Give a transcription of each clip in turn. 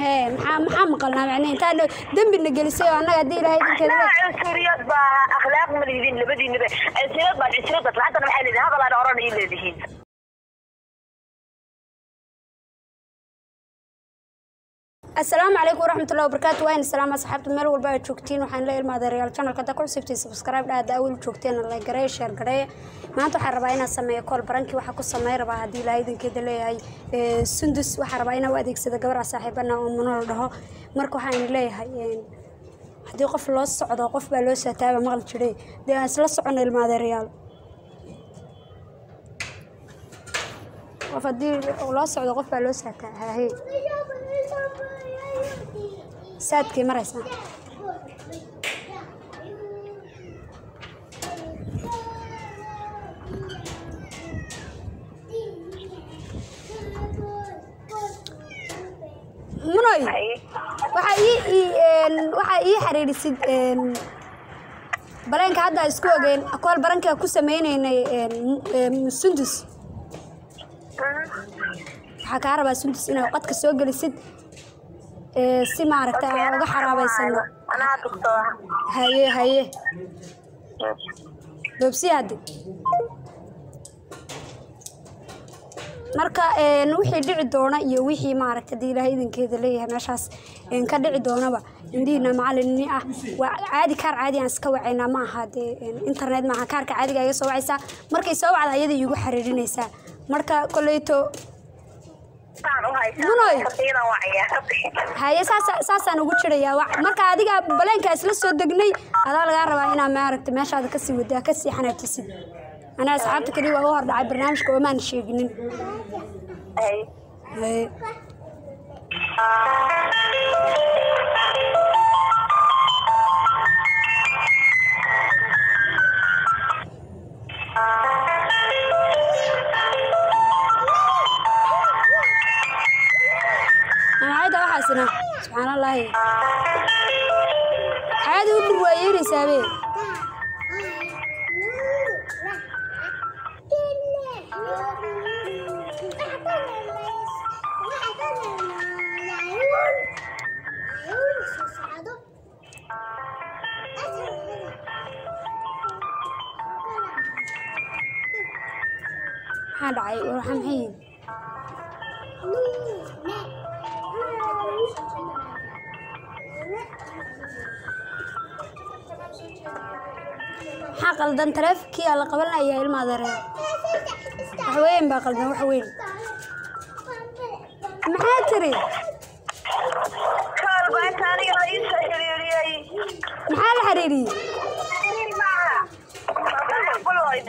Hee, maxaa maqalnaa? Macnaha intaa dembina gelisay oo annaga haddii Ilaahay idinkeeda Laa, cunsuriyad baa, akhlaaq ma lihidin labadiinaba. Cunsuriyad baa, cunsuriyad baa. Haddana maxay leedihin? Hadal aan oran ii leedihiin. Asalaamu calaykum waraxmatullahi wabarakaatu. Waa in salaam asxaabta meel walba aad joogtiin. Waxaan la ilmaaday real channelka. Hadda ku cusubtiin, subscribe dhah. Hadda awal joogteen, like gareeya, share gareeya. Maanta waxaan rabaa inaan sameeyo call prank. Waxaa ku sameyn rabaa, haddii Ilaahay idinkeeda leeyahay, Sundus. Waxaan rabaa inaan u adeegsado gabar saaxiibana oo Muno la dhaho. Marka waxaan leeyahay, haddii qof loo socdo, qof baa loo saataaba maqli jiray. Dee aan isla socono, ilmaaday real. Qof haddii loo socdo, qof baa loo saataa. Hahe, saadkii maraysaa. Munoy, waxaa ii xiriirisid baleenka hadda isku ogeen call prank-ka ku sameynaynay Sundus. Waxaa kaa rabaa, Sundus, inaad qadka soo gelisid si maaragta aan uga xaraabaysano. Haye haye, doobsi hadde. Marka wixii dhici doona iyo wixii maaragta haddii Ilaahay idinkeeda leeyahay meeshaas ka dhici doonaba, indhihiina macalin ah. Waa caadi, kaar caadi aan iska wacaynaa, ma aha dee internet maaha. Kaarka caadiga iga soo wacaysaa. Markay soo wacda, ayada iigu xiriirinaysaa. Marka koleyto Munoy, haye, saasaan ugu jirayaa. Marka adiga baleenka isla soo degnay, adaa lagaa rabaa inaa maaragta meeshaada kasii wadaa, kasii xanaajisid. Anaa asxaabta kaliya waa u hordhacay barnaamijka oomaan sheeginin. Haye. Maxay tahay waxaasina? Subxaan Allahi, caadi u dhur waa yeeraysaabe. Maxaa dhacay? Waxa maxay yihiin? Maxaa qaldan? Taleefankii aa la qaban layaa, ilma adeeraya. Wax weyn baa qaldan, wax weyn. Maxaa tiri? Call baa inta aniga la ii soo xiriiriyey. Maxaa la xiriiriyey?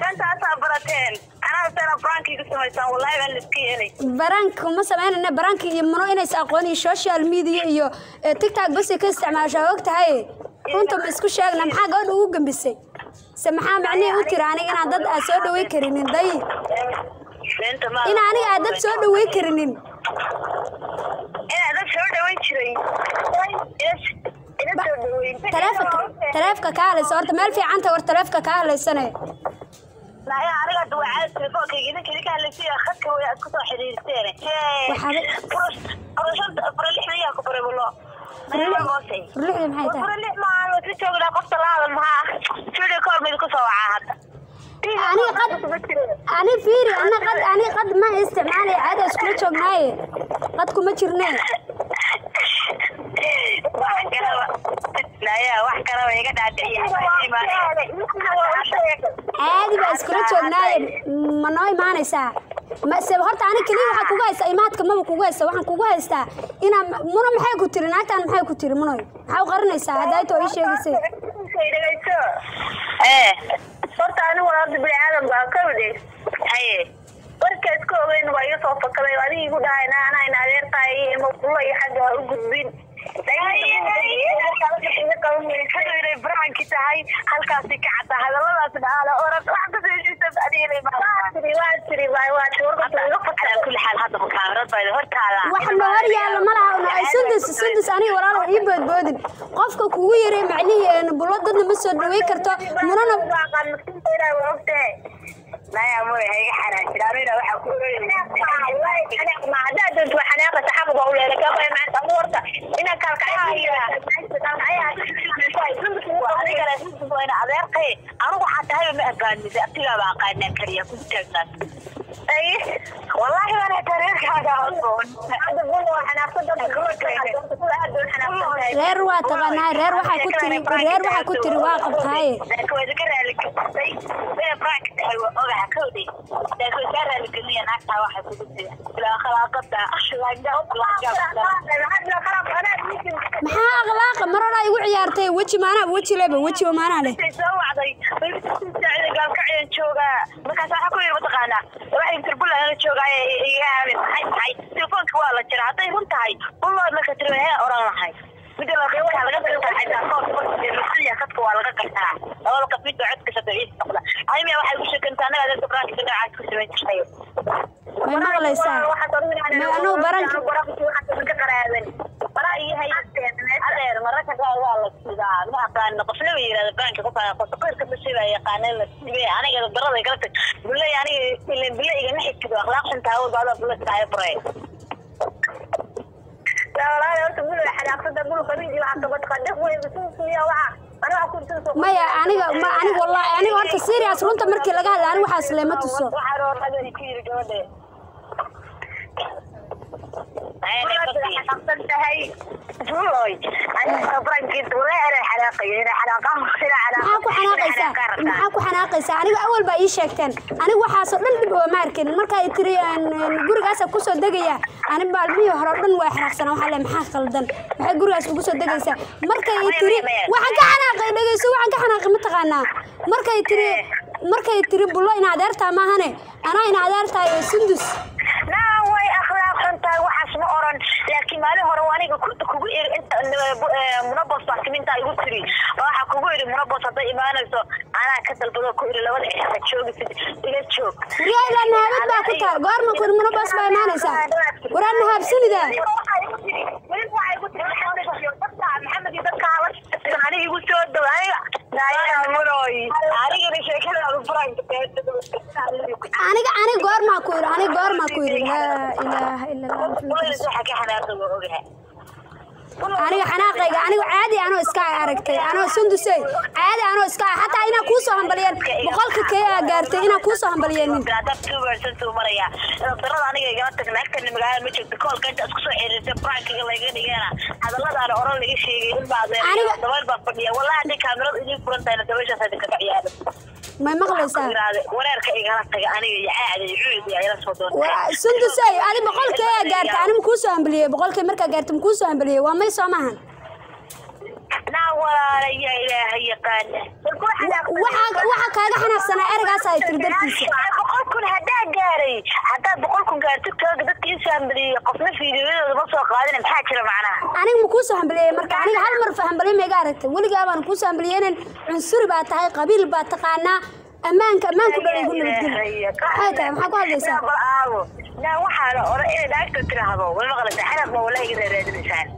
Beentaasaa barateen. Anaa sana prank-iga samaysaan, wallahi baan liska yeelay. Prank uma samaynayna. Prank iyo Muno inays aqoon iyo social media iyo TikTok bas ka isticmaashaa og tahay. Runta ma isku sheegna? Maxaa gabadha ugu gambisay se? Maxaa macnihii u tiri aniga inaan dad aan soo dhawey karinin day Beenta ma in aniga aan dad soo dhawey karinin? Inaa dad soo dhaweyn jiray, ila soo dhaweyn. Taleefka kaa hadlaysa horta meel fiicanta. War taleefka kaa hadlaysane. Naya, aniga hadda waa caadi telefoonkayga. Idinka idinka hadlaysiya, khadka way aad kusoo xiriirteen. Furo lixda yaa ku baray bulo? Furlixda maxay tahay? Furo lix maahan, waa isla joognaa. Qofta la hadal maxaa video call mid kusoo wacaa hadda? Aniga qad, ani fiiri, ana qad, ani qad ma isticmaalay. Caadi iskula joognaaye, qad kuma jirne. Wax kalaba naya, wax kalaba iga dhaadhiciya. Caadi baa iskula joognaaye, ma noo imaanaysaa mase? Horta ani keliya waxaa kugu haystaa imaadka, maba kugu haysta. Waxaan kugu haystaa inaa Muno maxay ku tiri? Naagtaan maxay ku tiri? Munoy, maxaa u qarinaysaa hadda ayto ii sheegaysay? Ee, horta anigu hadda bini aadam baa ka mid haye. Warka iska ogeyn waa iga soo fakaday. Adiga igu dhahay anaa ina adeertahay iyo maqulo iyo xagga ha u gudbin inay prank-i tahay. Halkaasi ka cadda hadaladaas dhaala orad wax kasoo heshiisa. Adiga kulli xaal hadda kaamirad baa hortaada. Wax na hor yaalla ma laha. Ay Sundus, Sundus, aniga walaalo ii boodboodin. Qofka kugu yaray macnihii bulo dadna ma soo dhaweyn karto, Munana. Naya mure hayga xanaajin anina waxa ku ma haddaad doonto waa xanaaqaysa, xaq baa u leedahay kaa qoya maanta amu horta inaan kaalkacyo adeerkay anigu waxaa tahayba ma aqaanin, abtigaaba aqaanaan kaliya kugu taagnaan. Wallaahi baan hataa reerkaaga aqoon. Reer waa taqaanaa, reer waxaa ku tiri, reer waxaa ku tiri waa qabtaaye. Laakiin waa idinka raali gelisay inay prank tahay waa ogaha kowday, laakiin way kaa raali gelinaya naagtaa waxay kugu tiri ilaa akhlaaqada. Maxaa akhlaaqa mar horaa igu ciyaartay? Weji maanaa weji leba, wejiba maanaa leh. Soo wacday gaalkacyan joogaa, markaas waxaa ku yidhi mataqaanaa waxay tiri bulla ana joogaaye iga aamin maxay tahay telefoonka waa la jira. Hadday run tahay bulla marka tiri hee oran lahay. Midda labaad waxaa laga gartaa xitaa koobka marka khadka waa laga gartaa labada qof midba codkiisa daciif noqda. Aymiya waxay ku sheekantaa annaga dadka prank-ka noocaas ku samayn jirtay. May maqlaysaa? Ma anugu baranka adeer mararka qaar waa la sidaa, ma aqaano qofna ba yirahda prank-ka ku kala qoto qeyrka ma siba yaqaana la sibay aniga darada kala tag bulle aniga ileen bulle igama xigtido akhlaaq xuntaa oo baada bulle tahay baray. Maya, aniga ma aniga wallahi aniga horta serious runta markii laga hadla aniga waxaas lema tuso. Waxaan ku yiri gabadhe Maxaa ku xanaaqaysaa? Maxaa ku xanaaqaysaa? Aniga awal baa ii sheegteen, aniga waxaasoo dhan dhib oo ma arkinin. Marka ay tiri gurigaasa kusoo degaya, ani maalmihii hore oo dhan waa xanaaqsanaa. Waxaa le maxaa qaldan, maxay gurigaas ugu soo degaysaa? Markay tiri waxaan ka xanaaqay, dhegayso, waxaan ka xanaaqay mataqaanaa markay tiri bullo ina adeertaa maahane anaa ina adeertahay Sundus. Naa way akhlaaq xun tahay, waxaas ma oran, laakiin maalin hore aniga kugu iri inta Munabos baa timintaa igu tiri, waxaa kugu iri Munabos hadday imaanayso anaa ka dalbado ku iri labada cisha joogisid iga joog. Waryaa, ilaa nahabad baa ku taal. Goorma ku iri Munabos baa imaanaysaa? Waraa nahabsanida. Maxamed iyo dadka aniga igu soo dhow aniga anigana sheekadaadu prank. Aniga goormaa ku iri? Aniga goormaa ku iri? Laa ilaaha ila Allah Muxammad rasuul. Waxa ka xanaaqay waa ogahay. Aniga xanaaqayga aniga caadi anoo iska aragtay anoo Sundusey caadi anoo iska xataa inaa kuusoo hambaliyeen 100-ka kee aa gaartay inaa kuusoo hambaliyeenin. Dad 2% uu maraya darada aniga igala tag naagtana magaalada ma joogto koolka inta isku soo xiriirtay prank-iga layga dhigana hadalladaana oran laga sheegay ilma adeer dabayl baa fadhiya wallahi hadday kaamirada idiin furan tahayna dabayshaas idinkaga ciyaaro. May maqlaysaa? Wareerka igala taga aniga iyo caada iyo cuudi ayla soo doontay. Sundusey, ani 100-kee aa gaartay, ani makuusoo hambaliyey 100-kee markaa gaartay? Makuusoo hambaliyey? Waa may soo maahan. Naa walaalaya ilaahay yaqaana. Waxa kaaga xanaaqsanaa ereygaas ay tiri dartiisa. 100,000 haddaa gaaray, haddaad 100,000 gaartid tooga dadka iisoo hambaliyey qofna fiidiyoyadooda ma soo qaadin, maxaa jira macnaha? Aniga ma kuusoo hambaliyey marka? Aniga hal mar hambaliyo ma iga aragtay? Weligaa baan kuusoo hambaliyeynin. Cunsuri baa tahay, qabiil baa taqaanaa, ammaanka ammaanku dhan igu nabadgeli. Maxay tahay? Maxaa ku hadlaysaa? Bal aawo naa waxaa la oran inay naagta tiraahdo way maqlaysaa xanaaq ma wallahi iga raadinaysaan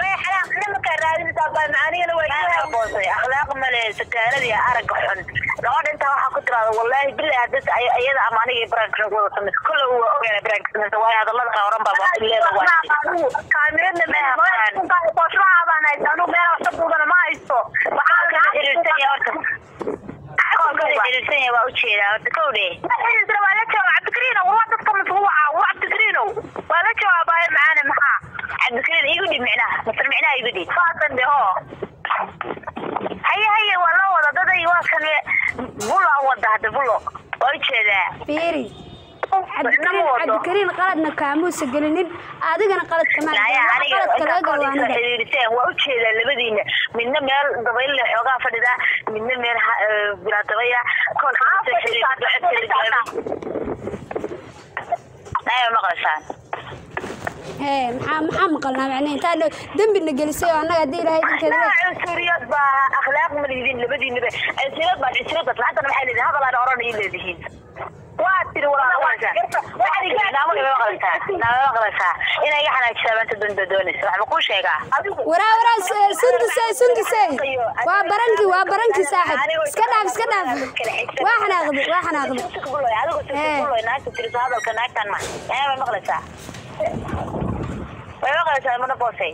may xanaaq nimankaa raadinaysaa baa anigana waa iga boosay akhlaaq male sakaaradii aragga xun gabadha intaa waxaa ku tiraahdo wallaahi billahi hadas iyada ama aniga prank wada samaysa kolle waa ogaana prank samaysa waayo hadallada oran baa leeda waa kaamirada baan haysta anugu meel wax ka duubana ma haysto. Waxaa kala xiriirsan yahay horta koolkala xiriirsan yahay waa ujeedaa horta kowdhe. Xiriirsan waa la jawaab Cabdikariinow, war dadka masugu wacaa war Cabdikariinow waa la jawaabaayo macaane maxaa Cabdikariin igu dhib micnaha masar micnaha igu dhib faasan de hoo. Haye haye waa loo wada daday waa kan bulo wada hadda bulo waa ujeedaa. Fiiri Cabdikariin, Cabdikariin qaladna kaamuusa gelinin, adigana qalad kamaa Naya aniga qaladka laga galo intaa aniga xiriiriseen waa ujeedaa labadiina midna meel dabayl leh xoogaa fadhida midna meel bilaa dabaya koolka soo xiriirta codkeeda naya maqlasaan. Hee, maxaa maqalnaa macnaha intaa dembina gelisay oo annaga haddii ilaahay idinkeeda Laa cunsuriyad baa akhlaaq ma liidin labadiinaba cunsuriyad baa cunsuriyad baa haddana maxay leedihin hadal aan oran ii leedihiin. Waa tiri walaal, waa garta. Naama maqlaysaa? Inay iga xanaajisaa maanta doonta doonaysa, waxba kuu sheegaa. Waraa waraa, Sundusey, Sundusey, waa baranki, waa baranki saaxib. Iska dhaaf, iska dhaaf. Waa xanaaqday, waa xanaaqday. Adigo naagta tiriso hadalka naagtan ma maqlaysaa? Way maqlaysaa mana boosay.